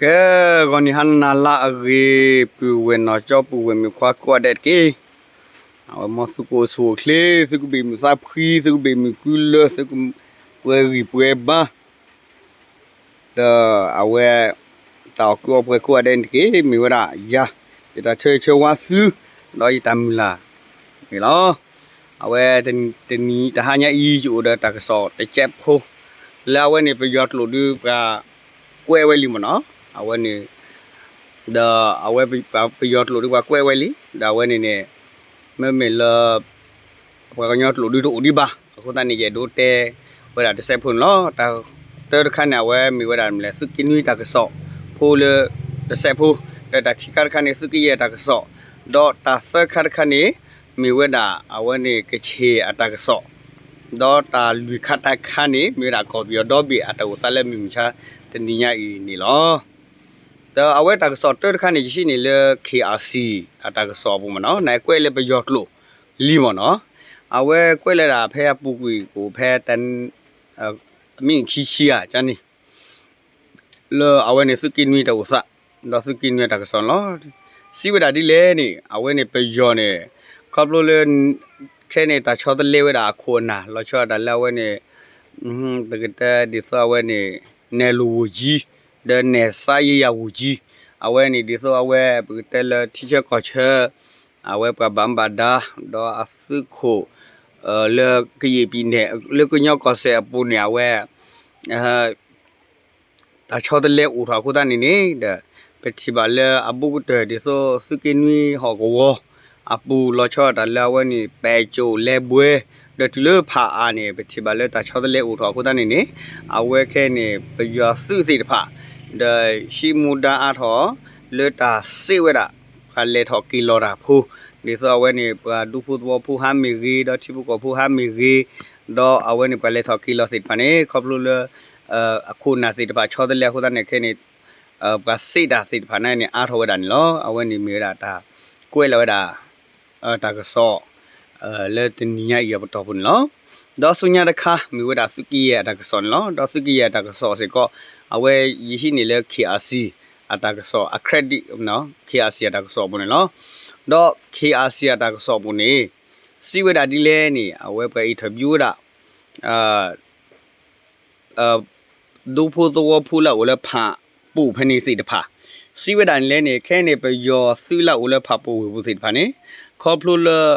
ကဲ ဂီၤနံၤဟါနၤလၢအဂ့ၤ ပုၢ်ဝဲၢ်နီၢ်ကၠီ ပုၢ်ဝဲၢ်မုၣ်ခွါကိးဂၤဒဲးတက့ၢ်. အဝဲမ်သုကအိၣ်ဆူၣ်အိၣ်ချ့ သုကဘ့ၣ်မုာ်သးဖှံ သုကဘ့ၣ်မုာ်ကုလၢ သုကပှဲၤဂံၢ်ပှဲၤဘါ ဒီးအဝဲ တၢ်အီၣ်ကုအီပှဲၤကိးဂၤဒဲးန့ၣ်တက့ၢ်. မ့ၢ်ဝဲဒၣ်ယၤ ယတၢ်ဆၢဂ့ၤဆၢဝါသု ဒီးယတၢ်မုၢ်လၢ်န့ၣ်လီၤ. အဝဲတနံၤတဟါညါအံၤ ယအိၣ်ဒီးတၢ်ကစီၣ်တကဲးဖိ လၢအဝဲန့ၣ် ပယီၤကျိာ်ဒုးပှၤ ကွဲးဝဲလံမ့ၢ်နီၤ. အဝဲန့ၣ် ဒီးအဝဲပယီၤကျိာ်ဒုးပှၤကွဲးဝဲလံ ဒီးအဝဲန့ၣ်န့ၣ် မ့မ့ၢ်လၢ ပှၤကညီကျိာ်ဒုးတအိၣ်ဒံးဘၣ်. အဃိသတးန့ၣ် ယအဲၣ်ဒိးတဲဝဲဒၣ်တစဲးဖိန့ၣ်လီၤ. တၢ်တၢတခါန့ၣ် အဝဲမ့ၢ်ဝဲဒၣ်မနုၤလဲၣ် သုးက့နွံတၢ်ကစီၣ်ဖိလၢတစဲးဖိ, ဒီးတၢ်ခံခါတခါန့ၣ် သုးက့ယဲၢ်တၢ်ကစီၣ်, ဒီးတၢ်သၢခါတခါန့ၣ် မ့ၢ်ဝဲဒၣ်အဝဲန့ၣ် ကခ့ၣ်အတၢ်ကစီၣ်, ဒီးတၢ်လွံၢ်ခါတခါန့ၣ် မ့ၢ်ဝဲဒၣ်ကီၢ်ပယီၤဒီဘ့ၣ်အတၢ်အိၣ်သးလၢမုၢ်မဆါတနံၤညါအံၤန့ၣ်လီၤ. ဒီးအဝဲတၢ်ကစီၣ်တၢတခါန့ၣ် ယဟံးန့ၢ်လၢ KRC အတၢ်ကစီၣ်အပူၤမ့ၢ်နီၤ, နကွဲးလၢပယီၤကျိာ်လံမ့ၢ်နီၤ. အဝဲကွဲးလၢဒၣ်ဖဲအပူၤကွံာ် ကအိၣ်ဖဲ မ့ၢ်ခံဆံဧါန့ၣ် လၢအဝဲန့ၣ်သုးက့နွံတၢ်အိၣ်သး, ဒီးသုးက့နွံအတၢ်ကစီၣ်န့ၣ်လီၤ. စံးဝဲဒၣ်ဒ်လဲၣ်န့ၣ် အဝဲန့ၣ်ပယီၤန့ၣ် ခီဖျိလၢ ခဲန့ၣ်တၢ်ဆီတလဲဝဲဒၣ်အခိၣ်အနၢ် လီၤဆီဒၣ်တၢ်လၢအဝဲန့ၣ် ပကတဲဒ်သိးအဝဲန့ၣ် နဲၣ်လိၣ်ဝိၣ်ကၠံ ဒီးနဲၣ်စါယံယၤဝိၣ်ကၠံ, အဝဲန့ၣ်ဒ်သိးအဝဲပကတဲလၢထံဆၢကီၢ်ဆၢ အဝဲပှၤဘၣ်မူဘၣ်ဒါ ဒီးအသုးခိၣ် လၢကယံာ်ပံၤနဲၣ် လၢကညီကီၢ်စဲၣ်အပူၤန့ၣ် အဝဲ တၢ်ဆီတလဲအိၣ်ထီၣ်အဃိသတးန့ၣ်န့ၣ် ဒီးပထံၣ်ဘၣ်လၢအဘူးကတၢၢ် ဒ်သိးသုးက့နွံဟီၣ်ကဝီၤအပူၤ လီၤဆီဒၣ်တၢ်လၢအဝဲန့ၣ် ပဲၣ်ကၠိၣ်လဲဘွဲ ဒီးတုၤလၢဖးအါန့ၣ် ပထံၣ်ဘၣ်လၢတၢ်ဆီတလဲအိၣ်ထီၣ်အဃိသတးန့ၣ်န့ၣ် အဝဲခဲန့ၣ် ပယီၤသုးသ့ၣ်တဖၣ် ဒီးဟံးမူဒါအါထီၣ် လၢတၢ်စ့ၢ်ဝဲဒၣ် ပှၤလဲၤထီၣ်က့ၤလီၤတၢ်ဖိ ဒ်သိးအဝဲန့ၣ် ပှၤဒူဖိသဝီဖိဟါမ့ၢ်ဂ့ၤ ဒီးထံဖိကီၢ်ဖိဟါမ့ၢ်ဂ့ၤ ဒီးအဝဲန့ၣ်ပှၤလဲၤထီၣ်က့ၤလီၤသ့ၣ်တဖၣ်န့ၣ် ခီဖျိလၢ အခိၣ်နၢ်သ့ၣ်တဖၣ်ဆီတလဲအဃိသတးန့ၣ်ခဲန့ၣ် ပှၤစ့ၢ်တၢ်သ့ၣ်တဖၣ်န့ၣ်န့ၣ် အါထီၣ်ဝဲဒၣ်န့ၣ်လီၤ. အဝဲန့ၣ်မ့ၢ်ဝဲဒၣ်တၢ်ကွဲးလီၤဝဲဒၣ် တၢ်ကစီၣ် လၢတနံၤညါအံၤအပတီၢ်ပူၤန့ၣ်လီၤ. ဒီးဆူညါတခါ မ့ၢ်ဝဲဒၣ်သုးက့ယဲၢ်အတၢ်ကစီၣ်န့ၣ်လီၤ. ဒီးသုးက့ယဲၢ်အတၢ်ကစီၣ်စ့ၢ်ကီး အဝဲယဟံးန့ၢ်လၢ KRC အတၢ်ကစီၣ်အ credit န့ၣ် KRC အတၢ်ကစီၣ်အပူၤန့ၣ်လီၤ. ဒီး KRC အတၢ်ကစီၣ်အပူၤန့ၣ် စံးဝဲဒၣ်ဒ်လဲၣ်န့ၣ် အဝဲပှၤ interview ဝဲဒၣ် ဒူဖိသဝီဖိလၢအအိၣ်လၢဖးပူၤဖဲန့ၣ်သ့ၣ်တဖၣ် စံးဝဲဒၣ်န့ၣ်လဲၣ်န့ၣ် ခဲအံၤန့ၣ် ပယီၤသုးလၢအအိၣ်လၢဖးပူၤဝ့ၢ်ပူၤသ့ၣ်တဖၣ်န့ၣ် ခီဖျိလၢ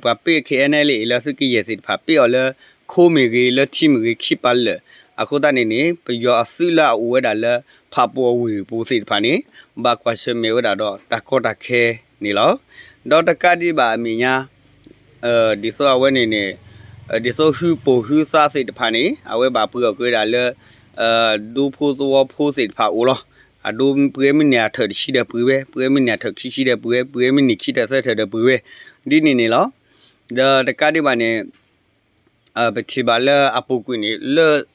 ပှၤပ့ၢ် KNLA လၢသုးက့ယဲၢ်သ့ၣ်တဖၣ် ပ့ၢ်အီၤလၢခိမ့ၢ်ဂ့ၤ လၢထံမ့ၢ်ဂ့ၤ ခံပာ်လၢာ် အဃိသတးန့ၣ်န့ၣ် ပယီၤအသုးလၢအအိၣ်ဝဲဒၣ်လၢ ဖးပူၤအဝ့ၢ်ပူၤသ့ၣ်တဖၣ်န့ၣ် ဘၣ်ကွၢ်ဆၢၣ်မဲာ်ဝဲဒၣ်ဒီးတၢ်ကီတၢ်ခဲန့ၣ်လီၤ. ဒီးတကးဒံးဘၣ်အမဲာ်ညါ ဒ်သိးအဝဲန့ၣ်န့ၣ် ဒ်သိးဟုပိာ်ဟုသးသ့ၣ်တဖၣ်န့ၣ် အဝဲဘၣ်ပှ့ၤအီၣ်က့ၤဝဲဒၣ်လၢ ဒူဖိသဝီဖိသ့ၣ်တဖၣ်အိၣ်လီၤ. အဒိ ပှဲၤမုၢ်နံၤအထၢၣ်တဆံဒီးပှ့ၤဝဲ, ပှဲၤမုၢ်နံၤအထၢၣ်ခံဆံဒီးပှ့ၤဝဲ, ပှဲၤမုၢ်နံၤခံထၢၣ်သၢထၢၣ်ဒီးပှ့ၤဝဲ ဒ်န့ၣ်န့ၣ်လီၤ. ဒီးတကးဒံးဘၣ်န့ၣ် ပထံၣ်ဘၣ်လၢအပူၤကွံာ်န့ၣ် လၢ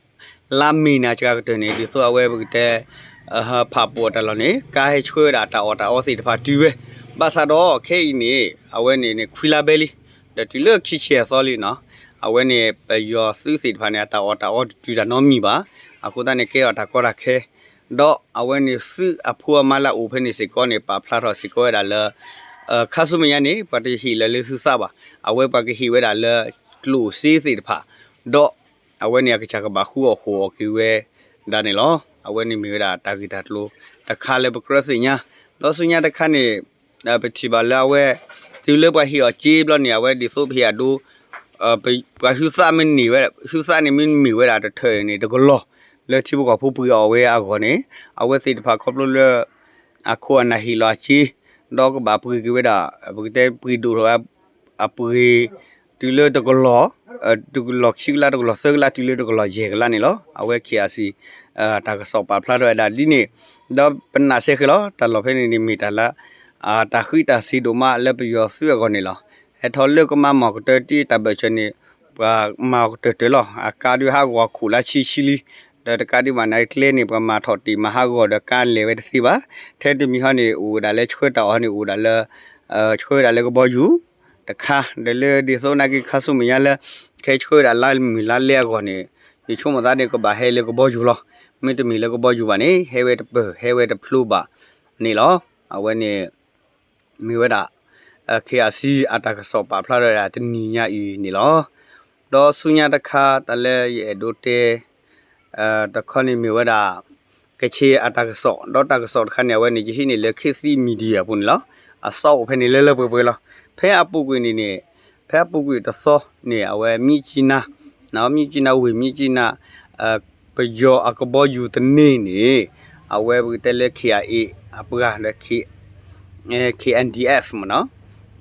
လါမ့ၤနၤစှၤကတၢၢ်န့ၣ် ဒ်သိးအဝဲပကတဲ ဖးပူၤအတၢ်လီၢ်န့ၣ် ကါဟဲဆှၢဝဲဒၣ်တၢ်အီၣ်တၢ်အီသ့ၣ်တဖၣ်တုၤဝဲ, ဘၣ်ဆၣ်ဒီးခဲအံၤန့ၣ် အဝဲန့ၣ်န့ၣ် ခွံလါဘဲလံ, ဒီးတုၤလၢခံဆံအသီလံနီၤ, အဝဲန့ၣ် ပယီၤသုးသ့ၣ်တဖၣ်န့ၣ် အတၢ်အီၣ်တၢ်အီတတုၤတၢ်နီတမံၤဘၣ်, အဃိသတးန့ၣ် ကဲအီၤတၢ်ကီတၢ်ခဲ ဒီးအဝဲန့ၣ်သုးအဖိအမါလၢအအိၣ်ဖဲန့ၣ်စ့ၢ်ကီးန့ၣ် ပာ်ဖျါထီၣ်စ့ၢ်ကီးဝဲဒၣ်လၢ ခါဆူမဲာ်ညါန့ၣ် ပှၤတဟ့ၣ်လၢၤလၢဟုသးဘၣ်, အဝဲပှၤကဟ့ၣ်ဝဲဒၣ်လၢကျိၣ်စ့သ့ၣ်တဖၣ်, ဒီးအဝဲန့ၣ်အကစၢ်ကဘၣ်ဃုအီၣ်ဃိးအီၣ်က့ၤဝဲဒၣ်န့ၣ်လီၤ. အဝဲန့ၣ်မ့ၢ်ဝဲဒၣ်တၢ်ဂ့ၢ်တၢ်ကျိၤတခါလၢပကြၢးသ့ၣ်ညါ, ဒီးဆူညါတခါန့ၣ် ပထံၣ်ဘၣ်လၢအဝဲ တုၤလၢပှၤဟ့ၣ်အီၤစ့ဘျီန့ၣ် အဝဲဒ်သိးပဟ့ၣ်အဒိ ပှၤဟုသးမ့ၢ်န့ၢ်ဝဲ ဟုသးန့ၣ်မ့ၢ်န့ၢ်ဝဲဒၣ်တထၢၣ်န့ၣ်တကလီၢ် လၢထံဖိကီၢ်ဖိပှ့ၤအီၣ်ဝဲအဂီၢ်န့ၣ် အဝဲသ့ၣ်တဖၣ်ခီဖျိလၢ အခိၣ်အနၢ်ဟ့ၣ်လီၤအစ့ ဒီးကဘၣ်ပှ့ၤက့ၤဝဲဒၣ် ပကတဲပှ့ၤဒိၣ်ထီၣ်ဝဲ အပှ့ၤ တုၤလၢတကလီၢ် တကလီၢ်ခံကလး တကလီၢ်သၢကလး တုၤလၢတကလီၢ်ယဲၢ်ကလးန့ၣ်လီၤ. အဝဲ KRC တၢ်ကစီၣ်ပာ်ဖျါထီၣ်ဝဲဒၣ်ဒ်န့ၣ်, ဒီးပနာ်စဲဃဲၤလီၤ တၢ်လီၢ်ဖဲန့ၣ်န့ၣ်မ့ၢ်တၢ်လၢ တၢ်ဃံးတၢ်စ့ၤဒိၣ်မးလၢပယီၤသုးအဂီၢ်န့ၣ်လီၤ. ဟဲထီၣ်လၢကမၤမီၢ်ကတၢၢ်တံၢ်တၢ်ဘၢၣ်စၢၤန့ၣ် ပှၤမၤအီၤကတၢၢ်တၢၢ်လီၤ. အကါဒုးဟးဂီၤခိၣ်လၢဆံဆံလံ, ဒီးတကးဒံးဘၣ်န့ၣ် ကျဲန့ၣ် ပှၤမၤထီၣ်တံၢ်မၤဟးဂီၤဒီးကါလဲၤဝဲတသ့ဘၣ်. ထဲတမံၤဟီန့ၣ် အိၣ်ဝဲဒၣ်လၢဆှၢတၢ်အီၣ်န့ၣ် အိၣ်ဝဲဒၣ်လၢ ဆှၢဝဲဒၣ်လၢကဘီယူၤ တခါ ဒီးလၢဒ်သိးနာ်က့ခါဆူမဲာ်ညါလၢ ခဲဆှၢဝဲဒၣ်လါမုၢ်လါလဲအဂီၢ်န့ၣ် ယဆိကမိၣ်သးန့ၣ် ကဘၣ်ဟဲလၢကဘီယူၤလီၤ. မ့တမ့ၢ်လၢကဘီယူၤဘၣ်န့ၣ် ဟဲဝဲတပၢၢ် ဟဲဝဲတဖျိဘၣ်န့ၣ်လီၤ. အဝဲန့ၣ် မ့ၢ်ဝဲဒၣ် KIC အတၢ်ကစီၣ်ပာ်ဖျါထီၣ်ဝဲဒၣ်တနံၤညါအံၤန့ၣ်လီၤ. ဒီးဆူညါတခါ တၢ်လၢယအဲၣ်ဒိးတဲ တခီန့ၣ်မ့ၢ်ဝဲဒၣ် ကချ့ၣ်အတၢ်ကစီၣ် ဒီးတၢ်ကစီၣ်တခါန့ၣ် အဝဲန့ၣ် ယဟံးန့ၢ်လၢ ခေတ်သစ် Media အပူၤန့ၣ်လီၤ. အစီအိၣ်ဖဲန့ၣ်လၢလၢပှဲၤပှဲၤလီၤ. ဖဲအပူၤကွံာ်န့ၣ်န့ၣ် ဖဲအပူၤကွံာ်တသီန့ၣ် အဝဲမြစ်ကြီးနား မြစ်ကြီးနား ဝ့ၢ်မြစ်ကြီးနား ပယီၤအကဘီယူၤသန့န့ၣ် အဝဲပကတဲလၢ KIA အပှၤလၢ K- KNDF မ့ၢ်နီၤ,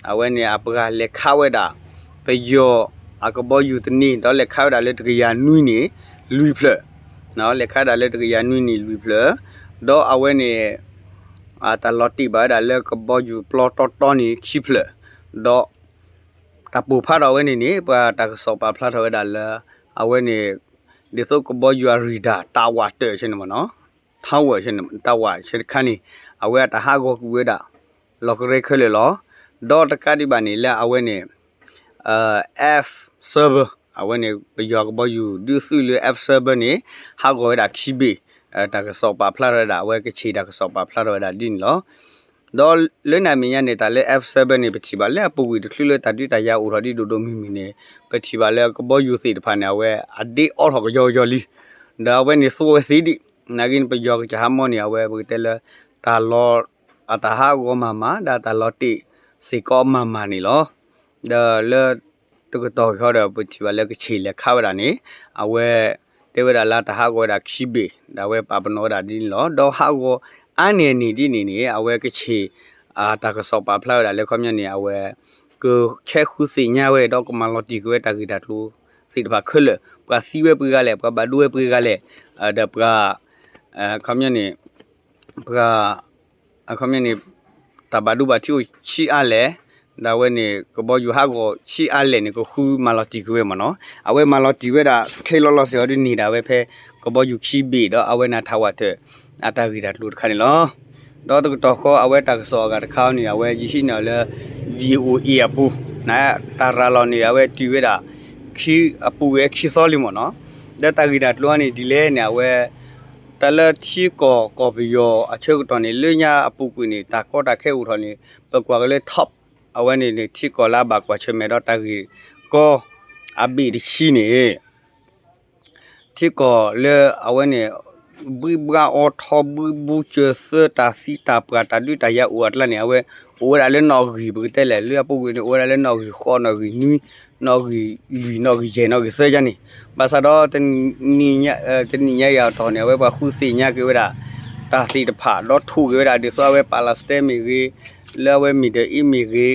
အဝဲန့ၣ်အပှၤလဲၤခးဝဲဒၣ် ပယီၤအကဘီယူၤသန့ ဒီးလဲၤခးဝဲဒၣ်လၢတကယၤနွံန့ၣ် လွံၢ်ဖျၢၣ်, လဲၤခးဝဲဒၣ်လၢတကယၤနွံန့ၣ် လွံၢ်ဖျၢၣ်, ဒီးအဝဲန့ၣ် တၢ်လီၤတံၢ်ဘၣ်ဝဲဒၣ်လၢကဘီယူၤပျီတီတီန့ၣ် ခံဖျၢၣ်, ဒီး တၢ်ပိာ်ဖးထီၣ်ဝဲန့ၣ်န့ၣ် ပှၤတၢ်ကစီၣ်ပာ်ဖျါထီၣ်ဝဲဒၣ်လၢ အဝဲန့ၣ် ဒ်သိးကဘီယူၤအ radar တၢ်ဝးတၢၢ်ဆဲန့ၣ်မ့ၢ်နီၤ, ထါဝဲဆဲန့ၣ် တၢ်ဝးဆဲတခါန့ၣ် အဝဲအတၢ်ဟးဂီၤကွံာ်ဝဲဒၣ် လီၤကရဲခဲလၢာ်လီၤ. ဒီးတကးဒံးဘၣ်န့ၣ်လၢအဝဲန့ၣ် F seven အဝဲန့ၣ် ပယီၤကဘီယူၤဒုးသုးလၢ F seven န့ၣ် ဟးဂီၤဝဲဒၣ်ခံဘ့ၣ်, တၢ်ကစီၣ်ပာ်ဖျါထီၣ်ဝဲဒၣ် အဝဲကချ့ၣ်တၢ်ကစီၣ်ပာ်ဖျါထီၣ်ဝဲဒၣ်ဒ်န့ၣ်လီၤ. ဒီးလၢနံၤမဲာ်ညါန့ၣ် တၢ်လၢ F seven န့ၣ် ပထံၣ်ဘၣ်လၢအပူၤကွံာ်တချုးလၢတၢ်ဒုးတၢ်ယၤအိၣ်ထီၣ်ဒ်ဒိၣ်ဒိၣ်မုၢ်မုၢ်န့ၣ် ပထံၣ်ဘၣ်လၢကဘီယူၤသ့ၣ်တဖၣ်န့ၣ် အဝဲအဒ့အိးထီၣ်ကယီကယီလံ, ဒီးအဝဲန့ၣ်သူဝဲသ့ဒံး, နာ်က့န့ၣ် ပယီၤကစၢ်ဟးမီန့ၣ် အဝဲပကတဲလၢ တၢ်လီၤ အတၢ်ဟးဂီၤမၤမၤ ဒီးတၢ်လီၤတံၢ်စ့ၢ်ကီးမၤမၤန့ၣ်လီၤ. ဒီးလၢ တကတီၢ်ဃီဒီး ပထံၣ်ဘၣ်လၢကချ့ၣ်လဲၤခးဝဲဒၣ်န့ၣ် အဝဲ တဲဝဲဒၣ်လၢတၢ်ဟးဂီၤဝဲဒၣ်ခံဘ့ၣ် ဒီးအဝဲပာ်ပနီၣ်ဝဲဒၣ်ဒ်န့ၣ်လီၤ. ဒီးဟးဂီၤအါန့ၢ်အန့ၣ်ဒ်န့ၣ်န့ၣ် အဝဲကချ့ၣ် တၢ်ကစီၣ်ပာ်ဖျါဝဲဒၣ်လၢခီပညီန့ၣ် အဝဲ ကဆဲးဃုသ့ၣ်ညါဝဲ ဒီးကမၤလီၤတံၢ်က့ၤဝဲတၢ်ဂ့ၢ်တၢ်ကျိၤသ့ၣ်တဖၣ်ခဲလၢာ်, ပှၤသံဝဲပှဲၤဂၤလဲၣ်, ပှၤဘၣ်ဒိဝဲပှဲၤဂၤလဲၣ်, ဒီးပှၤ ခီပညီန့ၣ် ပှၤ အခီပညီန့ၣ် တၢ်ဘၣ်ဒိဘၣ်ထံးအိၣ်ဆံးအါလဲၣ်, ဒီးအဝဲန့ၣ် ကဘီယူၤဟးဂီၤဆံးအါလဲၣ်န့ၣ် ကဃုမၤလီၤတံၢ်က့ၤဝဲမ့ၢ်နီၤ. အဝဲမၤလီၤတံၢ်ဝဲဒၣ် ခဲလီၤလီၤစ့ၢ်အီၤဒ်န့ၣ်ဒၣ်ဝဲဖဲ ကဘီယူၤခံဘ့ၣ် ဒီးအဝဲန့ၣ်ထးဝးတၢၢ် အတၢ်ဂ့ၢ်တၢ်ကျိၤတခါန့ၣ်လီၤ. ဒီးတကတီၢ်ဃီ အဝဲတၢ်ကစီၣ်အဂၤတခါန့ၣ် အဝဲယဟံးန့ၢ်အီၤလၢ VOA အပူၤ, နတၢ်ရၤလီၤန့ၣ် အဝဲတုၤဝဲဒၣ် ခံအပူၤဝဲခံသီလံမ့ၢ်နီၤ. ဒီးတၢ်ဂ့ၢ်တၢ်ကျိၤန့ၣ်ဒ်လဲၣ်န့ၣ် အဝဲ တၢ်လၢထံကီၢ်ကီၢ်ပယီၤအဆၢကတီၢ်န့ၣ် လၢညါအပူၤကွံာ်န့ၣ် တၢ်ကီတၢ်ခဲအိၣ်ထီၣ်န့ၣ် ပကွၢ်က့ၤလၢ top အဝဲန့ၣ်န့ၣ် ထံကီၢ်လၢအဘၣ်ကွၢ်ဆၢၣ်မဲာ်ဒီးတၢ်ဂ့ၢ်ကီအဘ့ၣ်တဆံန့ၣ် ထံကီၢ်လၢအဝဲန့ၣ် ဘှံးဘှါအီထီ ဘှံးဘှူစၢၤသၢ တၢ်သံတၢ်ပှၢ် တၢ်ဒုးတၢ်ယၤအိၣ်အကျါန့ၣ် အဝဲအိၣ်ဝဲဒၣ်လၢနီၣ်ဂံၢ် ပကတဲလဲၣ် လၢအပူၤကွံာ်န့ၣ် အိၣ်ဝဲဒၣ်လၢနီၣ်ဂံၢ်ဃိး နီၣ်ဂံၢ်နွံ နီၣ်ဂံၢ်လွံၢ် နီၣ်ဂံၢ်ယဲၢ် နီၣ်ဂံၢ်သၢယါန့ၣ် ဘၣ်ဆၣ်ဒီး တနံၤညါအံၤအတီၢ်န့ၣ် အဝဲပှၤဃုသ့ၣ်ညါက့ၤဝဲဒၣ် တၢ်သ့ၣ်တဖၣ် ဒီးထိၣ်က့ၤဝဲဒၣ် ဒ်သိးအဝဲ Palestine မ့ၢ်ဂ့ၤ, လၢအဝဲ Middle East မ့ၢ်ဂ့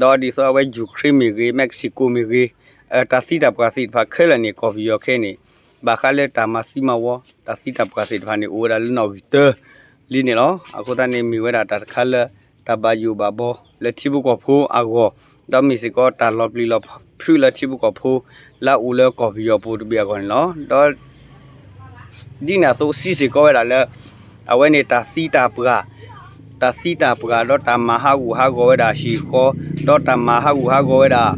ၤ, ဒီးဒ်သိးအဝဲ Ukraine မ့ၢ်ဂ့ၤ, Mexico မ့ၢ်ဂ့ၤ, တၢ်သံတၢ်ပှၢ်သ့ၣ်တဖၣ်ခဲလၢာ်န့ၣ် ကီၢ်ပယီၤခဲအံၤန့ၣ် ဘၣ်ဃးလၢတၢ်မၤသံမၤဝီ တၢ်သံတၢ်ပှၢ်သ့ၣ်တဖၣ်န့ၣ် အိၣ်ဝဲဒၣ်လၢနီၣ်ဂံၢ်တၢလံန့ၣ်လီၤ. အဃိသတးန့ၣ် မ့ၢ်ဝဲဒၣ်တၢ်တခါလၢ တၢ်ဘၣ်ယိၣ်ဘၣ်ဘီလၢထံဖိကီၢ်ဖိအဂီၢ်, ဒီးမ့ၢ်စ့ၢ်ကီးတၢ်လီၤပျံၤလီၤဖုးလၢထံဖိကီၢ်ဖိ လၢအအိၣ်လၢကီၢ်ပယီၤပူၤတဘ့ၣ်အဂီၢ်န့ၣ်လီၤ. ဒီး ဒ်န့ၣ်အသိးစံးစ့ၢ်ကီးဝဲဒၣ်လၢ အဝဲန့ၣ်တၢ်သံတၢ်ပှၢ်, တၢ်သံတၢ်ပှၢ် ဒီးတၢ်မၤဟးဂူာ်ဟးဂီၤဝဲဒၣ်ဟံၣ်ဃီ, ဒီးတၢ်မၤဟးဂူာ်ဟးဂီၤဝဲဒၣ်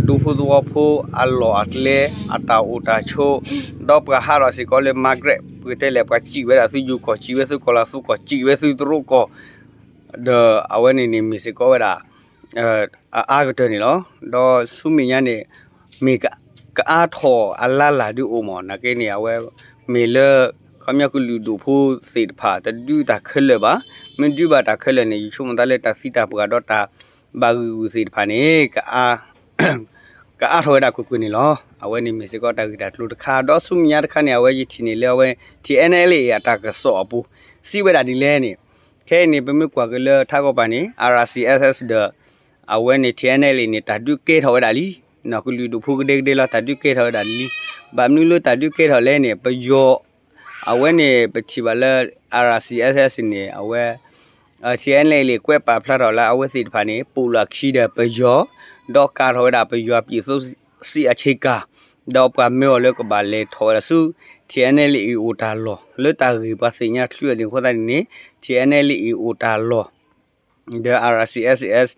ဒူဖိသဝီဖိအလီၢ်အကျဲ အတၢ်အိၣ်တၢ်ဆိး, ဒီးပှၤဟးထီၣ်စ့ၢ်ကီးလၢ migrant ပကတဲလဲၣ် ပှၤစံၣ်ဝဲဒၣ်သုယိၤကီၢ် စံၣ်ဝဲသုကီၢ်လၤသူကီၢ် စံၣ်ဝဲသုတရူးကီၢ် ဒီးအဝဲန့ၣ်န့ၣ်မ့ၢ်စ့ၢ်ကီးဝဲဒၣ် အအါကတၢၢ်န့ၣ်လီၤ. ဒီးဆူမဲာ်ညါန့ၣ် မ့ၢ်ကအါထီၣ်အလါလၢ်ဒုးအိၣ်မး နာ်က့န့ၣ် အဝဲ မ့ၢ်လၢ ခီပညီကလုာ်ဒူၣ်ဖိသ့ၣ်တဖၣ် တဒုးတၢ်ခဲလၢာ်ဘၣ်. မ့ၢ်ဒုးဘၣ်တၢ်ခဲလၢာ်န့ၣ် ယဆိကမိၣ်သးလၢတၢ်သံတၢ်ပှၢ်ဒီးတၢ်ဘၣ်ဂံာ်ဂူာ်သ့ၣ်တဖၣ်န့ၣ် ကအါထီၣ်ဝဲဒၣ်ကွ့ၢ်ကွ့ၢ်န့ၣ်လီၤ. အဝဲန့ၣ်မ့ၢ်စ့ၢ်ကီးတၢ်ဂ့ၢ်တၢ်ကျိၤတခါ ဒီးဆူမဲာ်ညါတခါန့ၣ် အဝဲယထံၣ်န့ၣ်လၢအဝဲ ထံၣ် NLA အတၢ်ကစီၣ်အပူၤ စံးဝဲဒၣ်ဒ်လဲၣ်န့ၣ် ခဲအံၤန့ၣ် ပမ့ၢ်ကွၢ်က့ၤလၢထးကီၢ်ပၤန့ၣ် RCSS ဒီး အဝဲန့ၣ် ထံၣ် NLA န့ၣ် တၢ်ဒုးကဲထီၣ်ဝဲဒၣ်လံ. ကလုာ်ဒူၣ်ဖိကဒဲကဒဲလီၤ တၢ်ဒုးကဲထီၣ်ဝဲဒၣ်လံ. ဘၣ်မနုၤလၢတၢ်ဒုးကဲထီၣ်လဲၣ်န့ၣ် ပယီၤ အဝဲန့ၣ် ပထံၣ်ဘၣ်လၢ RCSS န့ၣ် အဝဲ ထံၣ် NLA ကွဲးပာ်ဖျါထီၣ်လၢအဝဲသ့ၣ်တဖၣ်န့ၣ် ပိာ်လီၤအခံဒီးပယီၤ ဒီးကၤထီၣ်ဝဲဒၣ်ပယီၤအပြည်သူ့စစ်အဆ့ကၤ ဒီးပှၤမၢအီၤလၢကဘၣ်လဲၤထီၣ်ဝဲဒၣ်ဆူ ထံၣ် NLA အံၤအိၣ်တၢ်လီၢ် လၢတၢ်ဂ့ၢ်ပှၤသ့ၣ်ညါချုးအန့ၣ်အဃိသတးန့ၣ်န့ၣ် ထံၣ် NLA အံၤအိၣ်တၢ်လီၢ် ဒီး RCSS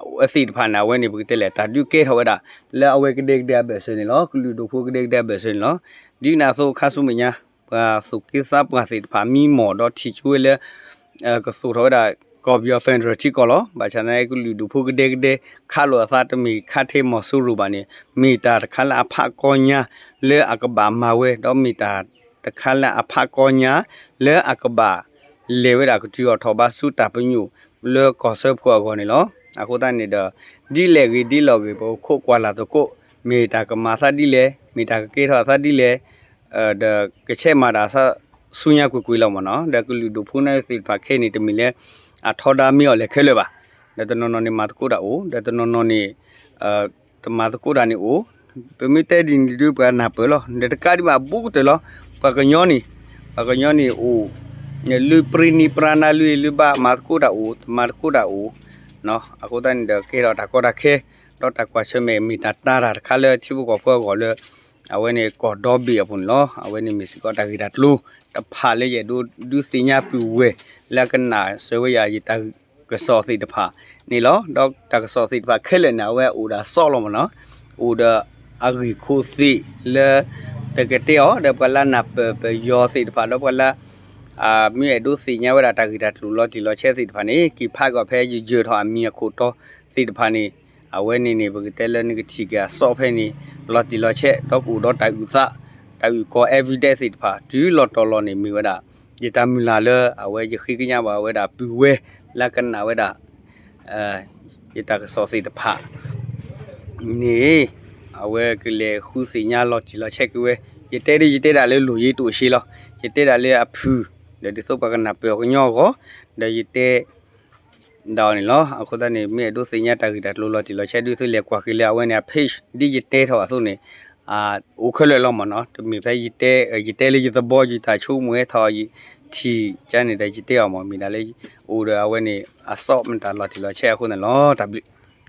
အဝဲသ့ၣ်တဖၣ်န့ၣ် အဝဲန့ၣ် ပကတဲလဲၣ် တၢ်ဒုးကဲထီၣ်ဝဲဒၣ် လၢအဝဲကဒဲကဒဲအဘၢၣ်စၢၤန့ၣ်လီၤ. ကလုာ်ဒူၣ်ဖိကဒဲကဒဲအဘၢၣ်စၢၤန့ၣ်လီၤ. ဒ်န့ၣ်အသိးခါဆူမဲာ်ညါ ပှၤသူၣ်က့သးပှၢ်သ့ၣ်တဖၣ်မံမီၢ်ဒီးထံၣ်ကၠိဝဲလၢ ကသိၣ်ထီၣ်ဝဲဒၣ်ကီၢ်ပယီၤ federal ထံကီၢ်လီၤ. ဘၣ်ဆၣ်သနာ်က့ ကလုာ်ဒူၣ်ဖိကဒဲကဒဲ ခးလိာ်အသးတမ့ၢ်ခါထဲမီၤစိရိၤဘၣ်န့ၣ် မ့ၢ်တၢ်တခါလၢအဖးကီညါလၢအကဘၣ်မၤဝဲ ဒီးမ့ၢ်တၢ်တခါလၢအဖးကီညါလၢအကဘၣ် လဲၤဝဲဒၣ်ကတုၤအီၤထီၣ်ဘါဆူတၢ်ပညိၣ်လၢကီၢ်စၢဖှိၣ်အဂီၢ်န့ၣ်လီၤ. အဃိသတးန့ၣ်ဒီး ဒ်လဲၣ်ဂ့ၤဒ်လဲၣ်ဂ့ၤ ပကခိးကွၢ်လၢ်သကိး မ့ၢ်တၢ်ကမၤသးဒ်လဲၣ် မ့ၢ်တၢ်ကကဲထီၣ်သးဒ်လဲၣ် ဒီးကဆဲးမၤတၢ်ဆူညါကွ့ၢ်ကွ့ၢ်လီၤမ့ၢ်နီၤ. ဒီးကလုာ်ဒူၣ်ဖိသ့ၣ်တဖၣ်ခဲအံၤန့ၣ် တမ့ၢ်လၢအထီဒါမ့ၢ်အီၤလဲၣ်ခဲလၢာ်ဘၣ်. ဒီးတနီၤနီၤန့ၣ်မၤသကိးတၢ်အိၣ် ဒီးတနီၤနီၤန့ၣ် တမၤသကိးတၢ်န့ၣ်အိၣ်. ပမ့ၢ်တဲဒ်န့ၣ်ဒုး ပှၤနၢ်ပၢၢ်လီၤ. ဒီးတကးဒံးဘၣ်အဘူးကတၢၢ်လီၤ. ပှၤကညီန့ၣ် ပှၤကညီန့ၣ်အိၣ် လုၢ်ပြံနံၤပြါနါ လုၢ်အံၤလုၢ်ဘၣ်မၤသကိးတၢ်အိၣ် တမၤသကိးတၢ်အိၣ် အဃိသတးန့ၣ်ဒီး ကဲထီၣ်တၢ်ကီတၢ်ခဲ ဒီးတၢ်ကွၢ်ဆၢၣ်မဲာ် မ့ၢ်တၢ်တာ်တၢ်တခါလၢထံဖိကီၢ်ဖိအဂီၢ်လၢ အဝဲန့ၣ်ကီၢ်ဒီဘ့ၣ်အပူၤန့ၣ်လီၤ. အဝဲန့ၣ်မ့ၢ်စ့ၢ်ကီးတၢ်ဂ့ၢ်တၢ်ကျိၤတဖၣ်လၢယအဲၣ်ဒိးဒုးသ့ၣ်ညါပုၢ်ဝဲၢ် လၢအကနၣ်စၢၤဝဲယၤယတၢ်ကစီၣ်သ့ၣ်တဖၣ်န့ၣ်လီၤ. ဒီးတၢ်ကစီၣ်သ့ၣ်တဖၣ်ခဲလၢာ်န့ၣ် အဝဲအိၣ်ဒီးအစီလီၤမ့ၢ်နီၤ. အိၣ်ဒီးအဂ့ၢ်ခိၣ်သ့ၣ်လၢ ပကတဲအီၤ ဒီးပှၤလၢနၢ်ပၢၢ်ပယီၤသ့ၣ်တဖၣ် ဒီးပှၤလၢ မ့ၢ်အဲၣ်ဒိးသ့ၣ်ညါဝဲဒၣ်တၢ်ဂ့ၢ်တၢ်ကျိၤလီၤတံၢ်လီၤဆဲးသ့ၣ်တဖၣ်န့ၣ် က့ၤဖးကီၢ်ဖဲယယၢၤထီၣ်အမံၤအခိၣ်တီသ့ၣ်တဖၣ်န့ၣ် အဝဲန့ၣ်န့ၣ် ပကတဲလၢနကထံၣ်က့ၤအစီဖဲန့ၣ် လီၤတံၢ်လီၤဆဲး ဒီးကအိၣ်ဒီးတၢ်အုၣ်သး တၢ်အုၣ်ကီၤ evidence သ့ၣ်တဖၣ် တုၤလီၤတီၤလီၤန့ၣ် မ့ၢ်ဝဲဒၣ် ယတၢ်မုၢ်လၢ်လၢ အဝဲယဃ့ကညးဘၣ်ဝဲဒၣ်ပုၢ်ဝဲၢ် လၢကနၣ်ဝဲဒၣ် ယတၢ်ကစီၣ်သ့ၣ်တဖၣ် န့ၣ် အဝဲကလဲၤဃုသ့ၣ်ညါလီၤတံၢ်လီၤဆဲးက့ၤဝဲ, ယတဲဒ်ယတဲဒၣ်လၢလိၣ်ယ့တိၣ်ရှ့လီၤ. ယတဲဒၣ်လၢအဖုၣ်, ဒီးဒ်သိးပှၤကနၢ်ပၢၢ်အီၤကညီအဂီၢ်, ဒီးယတဲ ဒၣ်အီၤန့ၣ်လီၤ. အဃိသတးန့ၣ် မ့ၢ်အဲၣ်ဒိးသ့ၣ်ညါတၢ်ဂ့ၢ်တၢ်ကျိၤလီၤတံၢ်လီၤဆဲး ဒ်သိးလဲၤကွၢ်က့ၤလၢအဝဲန့ၣ်အ page ဒ်ယတဲထီၣ်အသိးန့ၣ် အိၣ်ခဲလၢာ်လီၤမ့ၢ်နီၤ. တမ့ၢ်ဖဲယတဲ ယတဲလၢယသဘီ ယတၢ်ဆိကမိၣ်ဟဲထီၣ် ယထံၣ်ကန့ၣ်ဒီး ယတဲအီၤမ့ၢ် မ့ၢ်ဒၣ်လၢ အိၣ်ဒီးအဝဲန့ၣ် အစီမတၤလီၤတံၢ်လီၤဆဲးအဃိန့ၣ်လီၤ. တၢ်ဘျုး